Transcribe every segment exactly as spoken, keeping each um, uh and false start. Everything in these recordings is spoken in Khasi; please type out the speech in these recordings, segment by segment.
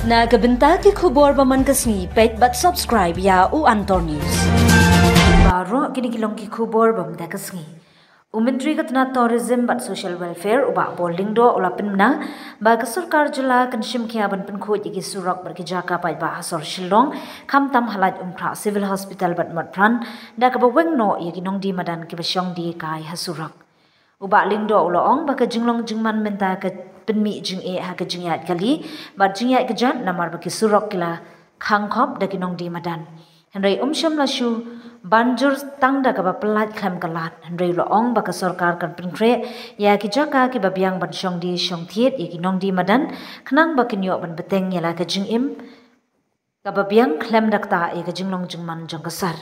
Na ka bynta ki khubor ba man ka sngi, peit bad subscribe ïa u Antor News. Baroh kine ki long ki khubor ba man ka sngi. U Myntri ka tnat Tourism bad Social Welfare, u Bah Paul Lyngdoh, u la pynbna ba ka sorkar jylla kan shim khia ban pynkhuid ïa ki surok bad ki jaka paidbah ha sor Shillong, khamtam ha Laitumkhrah Civil Hospital bad Motphran, da kaba weng noh ïa ki nongdie madan kiba shong die kai ha surok. U Bah Lyngdoh u la ong ba ka jinglong jingman mynta ka pynmih jingeh ha ka jingïaid kali bad jingïaid kjat namar ba ki surok ki la khang khop da ki nongdie madan. Hynrei um shym la shu ban jur tang da kaba pyllait khlem ka lad. Hynrei u la ong ba ka sorkar kan pynkhreh ïa ki jaka kiba biang ban shong die shong thied ïa ki nongdie madan, khnang ba kin ïoh ban bteng ïa la ka jingim kaba biang khlem da ktah ïa ka jinglong jingman jong ka sar.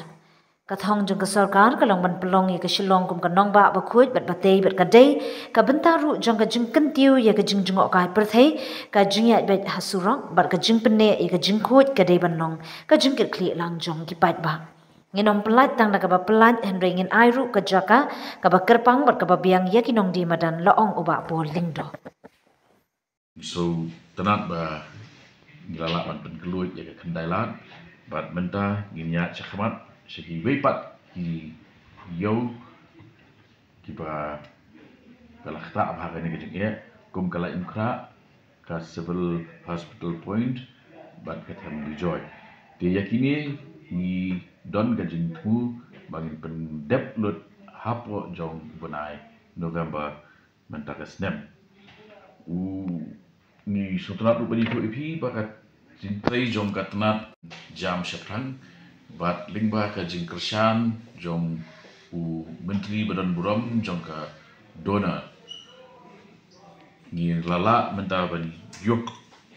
Ka thong jong ka sorkar ka long ban pynlong ïa ka Shillong kum ka nongbah bakhuid bad batei bad ka dei ka bynta ruh jong ka jingkyntiew ïa ka jingjngohkai pyrthei, ka jingïaid beit ha surok bad ka jingpynneh ïa ka jingkhuid ka dei ban long ka jingkitkhlieh lang jong ki paidbah. Ngin ym pyllait tang da kaba pyllait, hynrei ngin ai ruh ka jaka kaba kyrpang bad kaba biang ïa ki nongdie madan, la ong u Bah Paul Lyngdoh. Ngi sngewtynnat ba ngi la lah ban pynkhlaiñ ïa ka khyndai lad bad mynta ngin ïaid shakhmat sha kiwei pat ki ïew kiba ka la ktah bha ha kane ka jingeh, kum ka Laitumkhrah, ka Civil Hospital Point bad ka Them Bijoy. Te ïa kine ngi don ka jingthmu ba ngin pyndep lut hapoh jong u bnai November mynta ka snem. U, ngi sngewtynnat ruh ban ïathuh ïa phi ba ka jingtrei jong ka tnat jam shaphrang bad lyngba ka jingkyrshan jong u Myntri ba don burom jong ka DoNER, ngi la lah mynta ban ïoh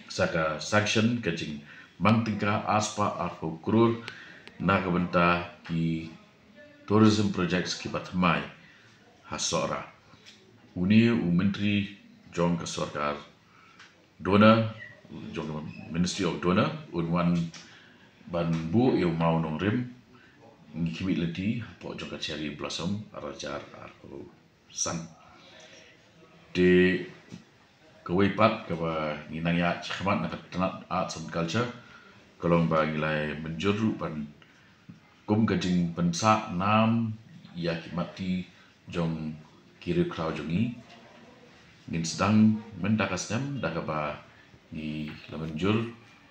sa ka sanction ka jingmang tyngka arspah arphew klur na ka bynta ki tourism projects kiba thymmai ha Sohra. Une u Myntri jong ka sorkar DoNER, jong ka Ministry of DoNER, un wan ban buh ïa u mawnongrim, ngi khmih lynti hapoh jong ka Cherry Blossom ar hajar arphew san. Te kawei pat kaba ngi nang ïaid shakhmat na ka tnat Arts and Culture ka long ba ngi la mynjur ruh ban, kum ka jingpynsah nam ïa ki mat ti jong ki riewkhraw jong ngi, ngin sdang mynta ka snem da kaba ngi la mynjur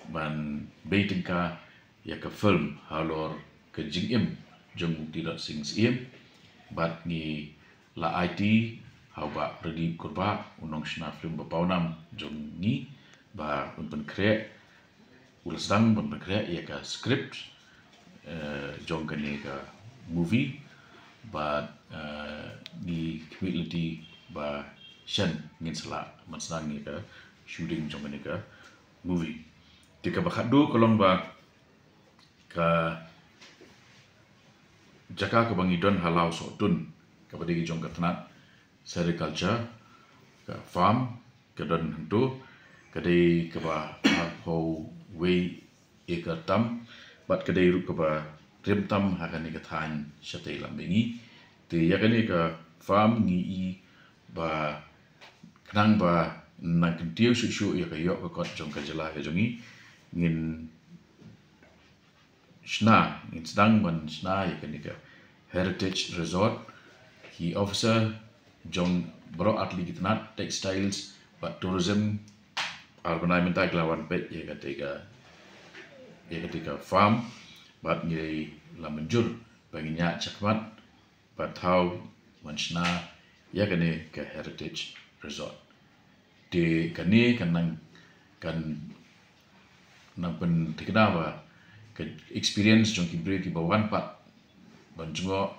ban bei tyngka ïa ka film halor ka jingim jong u Tirot Sing Syiem, bad ngi la aiti ha u Bah Pradip Kurbah, u nongshna film ba pawnam jong ngi, ba un pynkhreh, u la sdang ban pynkhreh ïa ka script, eh, jong kane ka movie, bad, eh, ngi khmih lynti ba shen ngin sa lah ban sdang ïa ka shooting jong kane ka movie. Te kaba khatduh ka long ba ka jaka kaba ngi don ha Lawsohtun, kaba dei jong ka tnat sericulture, ka farm ka don hangto, ka dei kaba arphew wei acre tam, bad ka dei ruh kaba rim tam ha kane ka thaiñ shatei lam mihngi. Te ïa kane ka farm ngi i ba khnang ba nang kyntiew shuh shuh ïa ka ïoh ka kot jong ka jylla ka jong ngi, ngin shna, ngin sdang ban shna ïa kane ka Heritage Resort. Ki officer jong baroh artylli ki tnat, textiles bad tourism, ar bnai mynta ki la wan peit ïa kata ka, ïa kata ka farm, bad ngi la mynjur ba ngin ïaid shakhmat ba thaw ban shna ïa kane ka Heritage Resort. Te kane kan nang, kan nang pynthikna ba ka experience jong ki briew kiba wan pat ban jngoh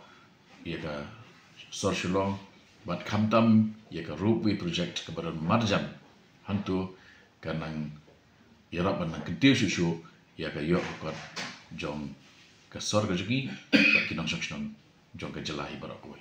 ïa ka sor Shillong, bad khamtam ïa ka ropeway project kaba don marjan hangto, kan nang ïarap ban nang kyntiew shuh shuh ïa ka ïoh ka kot jong ka sor ka jong ngi bad ki nongshong shnong jong ka jylla hi baroh kawei.